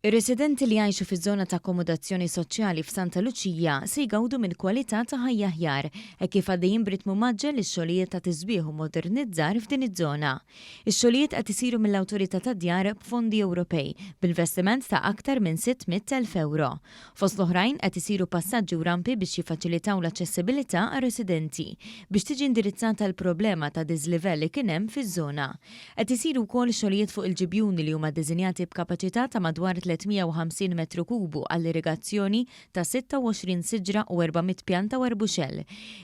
Ir-residenti li jgħixu fiż-żona ta' akkomodazzjoni soċjali f'Santa Luċija se jgawdu minn kwalità ta' ħajja aħjar hekk kif għaddejjin b'ritmu mgħaġġel ix-xogħlijiet ta' tisbiħ u modernizzar f'din iż-żona. Ix-xogħlijiet qed isiru mill-Awtorità tad-Djar b'fondi Ewropej b'investiment ta' aktar minn 600,000 ewro. Fost l-oħrajn qed isiru passaġġi u rampi biex jiffaċilitaw l-aċċessibilità għar-residenti biex tiġi indirizzata l-problema ta' diżlivell li kien hemm fiż-żona. Qed isiru wkoll xogħlijiet fuq il-ġibjuni li huma ddisinjati b'kapaċità ta' madwar 350 metru kubu għall-irrigazzjoni ta' 26 siġra u 400 pjanta u arbuxell.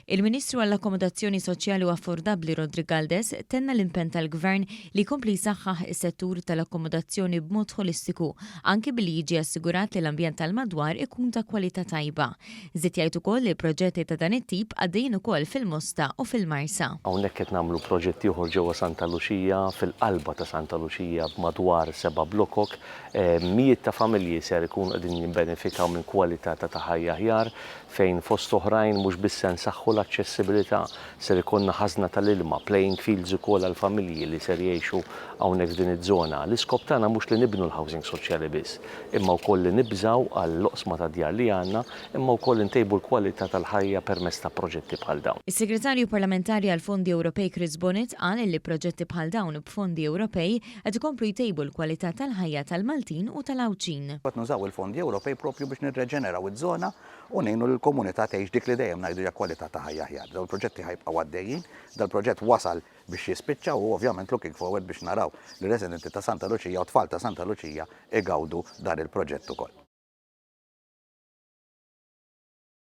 Il-Ministru għall-Akkomodazzjoni Soċjali u Affordabbli Roderick Galdes tenna l-impenn tal-Gvern li jkompli jsaħħaħ is-settur tal-akkomodazzjoni b'mod ħolistiku anki billi jiġi assigurat li l-ambjent tal-madwar ikun ta' kwalità tajba. Żied jgħid ukoll li proġetti ta' dan it-tip għaddejjin ukoll fil-Mosta u fil-Marsa. Hawnhekk qed nagħmlu proġett ieħor ġewwa Santa Luċija, fil-qalba ta' Santa Luċija b'madwar seba' blokok. Mijiet ta' familji ser ikunu qegħdin jibbenefikaw minn kwalità ta' ta' ħajja aħjar fejn fost oħrajn mhux biss se nsaħħu l-aċċessibilità, ser ikollna ħażna tal-ilma, playing fields ukoll għall-familji li ser jgħixu hawnhekk f'din iż-żona. L-iskop tagħna mhux li nibnu l-housing soċjali biss, imma wkoll li nibżgħu għall-oqsma ta' djar li għandna, imma wkoll intejbu l-kwalità tal-ħajja permezz ta' proġetti bħal dawn. Is-Segretarju Parlamentari għall-Fondi Ewropej Chris Bonett qal li proġetti bħal dawn b'fondi Ewropej qed ikomplu jtejbu l-kwalità tal-ħajja tal-Maltin u tal-Għawdxin. Qed nużaw il-fondi Ewropej proprju biex nirreġeneraw iż-żona u ngħinu lill-komunità tgħix dik li dejjem ngħidu hija kwalità ta' ħajja aħjar. Dawn il-proġetti ħa jibqgħu għaddejjin. Dal-proġett wasal biex jispiċċa u ovvjament looking forward biex naraw li residenti ta' Santa Luċija u tfal ta' Santa Luċija igawdu dan il-proġett ukoll.